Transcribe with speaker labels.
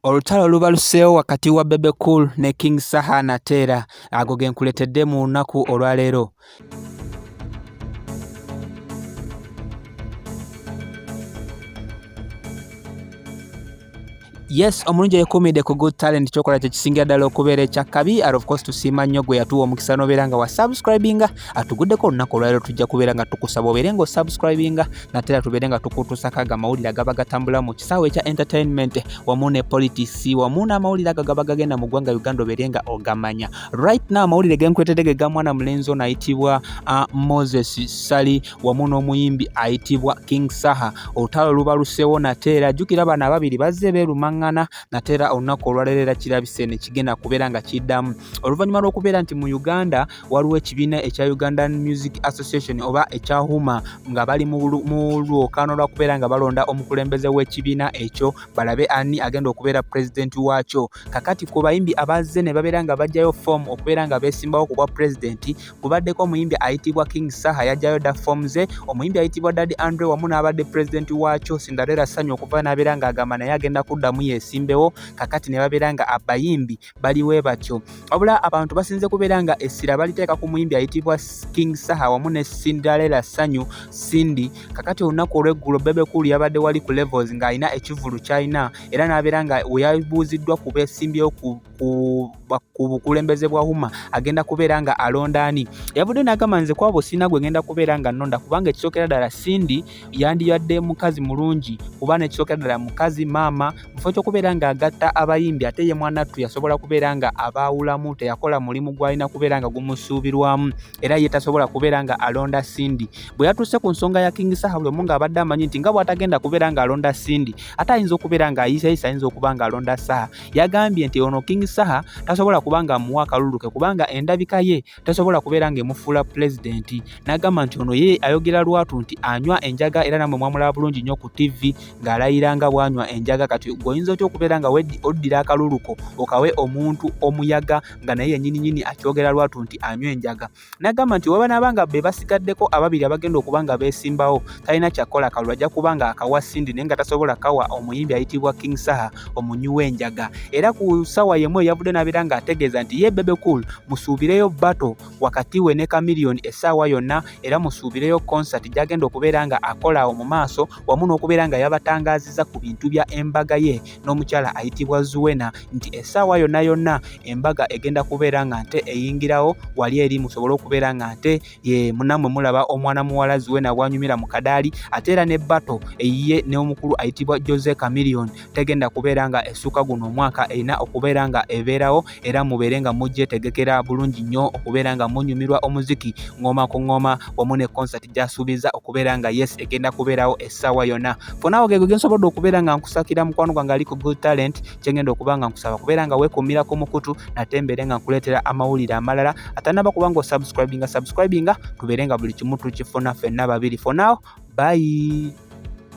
Speaker 1: Olutalo lubaluseewo wakati wa Bebe Cool ne King Saha Nateera. Ago ge nkuleetedde mu lunaku olwaleero. Yes, omulungi eyekuumidde ku Good Talent, kyokola kye kisingira ddala okubeera ekyakkabi. And of course tusiima nnyo gwe yatuwa omukisa n'obeera nga wa subscribinga atuguddeko olunaku olwaleero. Tujja kubeera nga tukusaba obeere nga osubscribinga nate era tubeere nga tukutuusako ago amawulire agaba gatambula mu kisaawe ekya entertainment wamu ne politics wamu n'amawulire ago agaba gagenda mu ggwanga Uganda obeere nga ogamanya. Right now amawulire genkuleetedde ge ga mwana mulenzi ono ayitibwa Moses Ssali wamu n'omuyimbi ayitibwa King Saha. Olutalo lubaluseewo nate era jjukira bano ababiri bazze beerumaŋŋana nate era olunaku olwaleero era kirabise ne kigenda kubeera nga kiddamu oluvannyuma lw'okubeera nti mu Uganda waliwo ekibiina ekya Ugandan Music Association oba ekya HUMA nga bali mu lwokaano lwa kubeera nga balonda omukulembeze w'ekibiina ekyo balabe ani agenda okubeera pulezidenti waakyo. Kakati ku bayimbi abazze ne babeera nga baggyayo foomu okubeera nga beesimbawo ku bwa pulezidenti kubaddeko omuyimbi ayitibwa King Saha yaggyayo dda foomu ze, omuyimbi ayitibwa Daddy Andre wamu n'abadde pulezidenti waakyo Cinderella Sanyu okuva n'abeera ng'agamba naye agenda kuddamu yeesimbewo. Kakati ne babeera nga abayimbi bali we batyo, wabula abantu basinze kubeera nga essira baliteeka ku muyimbi ayitibwa King Saha wamu ne Cinderella Sanyu Cindy. Kakati olunaku olw'eggulo Bebe Cool yabadde wali ku Levels ng'alina ekivvulu ky'alina era n'abeera nga we yabuuziddwa ku beesimbyewo ku ku bukulembeze bwa HUMA agenda kubeera nga alonda ani, yavudde n'agamba nze kwabo sirina gwe ngenda kubeera nga nnonda kubanga ekisookera ddala Cindy yandibadde mukazi mulungi kuba n'ekisookera ddala mukazi maama mu kifo ky'okubeera ng'agatta abayimbi ate ye mwanattu yasobola kubeera nga abaawulamu teyakola mulimu gw'alina kubeera nga gumusuubirwamu era ye tasobola kubeera nga alonda Cindy. Bwe yatuuse ku nsonga ya King Saha buli omu ng'abadde amanyi nti nga bw'atagenda kubeera ng'alonda Cindy ate ayinza okubeera ng'ayisayisa ayinza okuba ng'alonda Saha. Yagambye nti ono King Saha tasobola kuba ng'amuwa akalulu ke kubanga endabika ye tasobola kubeera ng'emufuula pulezidenti. N'agamba nti ono ye ayogera lwatu nti anywa enjaga era nammwe mwamulaba bulungi nnyo ku ttivvi ng'alayira nga bw'anywa enjaga. Kati gwe oyinza otya okubeera nga oddira akalulu ko okawe omuntu omuyaga nga naye yennyininyini akyogera lwatu nti anywa enjaga. N'agamba nti webanaaba nga be basigaddeko ababiri abagenda okuba nga beesimbawo talina kyakukola akalulu ajja kuba nga akawa Cindy naye nga tasobola kawa omuyimbi ayitibwa King Saha omunywi w'enjaga. Era ku ssaawa y'emu yavudde n'abeera ng'ategeeza nti ye Bebe Cool musuubireyo battle wakati we ne Chameleone essaawa yonna era musuubireyo concert gy'agenda okubeera nga akola awo mu maaso wamu n'okubeera nga yabatangaazizza ku bintu bya embaga ye n'omukyala ayitibwa Zuena nti essaawa yonna yonna embaga egenda kubeera nga nte eyingirawo wali eri musobole okubeera nga nte ye munamwe mulaba omwana muwala Zuena bwanyumira mu kadaali. Ate era ne battle eyiye n'omukulu ayitibwa Jose Chameleone tegenda kubeera nga essuka guno omwaka, erina okubeera nga ebeerawo era mubeere nga mugyetegekera bulungi nnyo okubeera nga munyumirwa omuziki ng'oma ku ng'oma wamu ne concert gy'asuubiza okubeera nga yes egenda kubeerawo essaawa yonna. Fona awo gego gensobodde okubeera nga nkusakira mukwano gwange ali ku Good Talent. Kyengenda okuba nga nkusaba kubeera nga weekuumira ku mukutu nate mbeere nga nkuleetera amawulire amalala. Atannaba kuba nga osubscribinga, subscribinga tubeere nga buli kimu tukifuna ffenna babiri. For now, bye.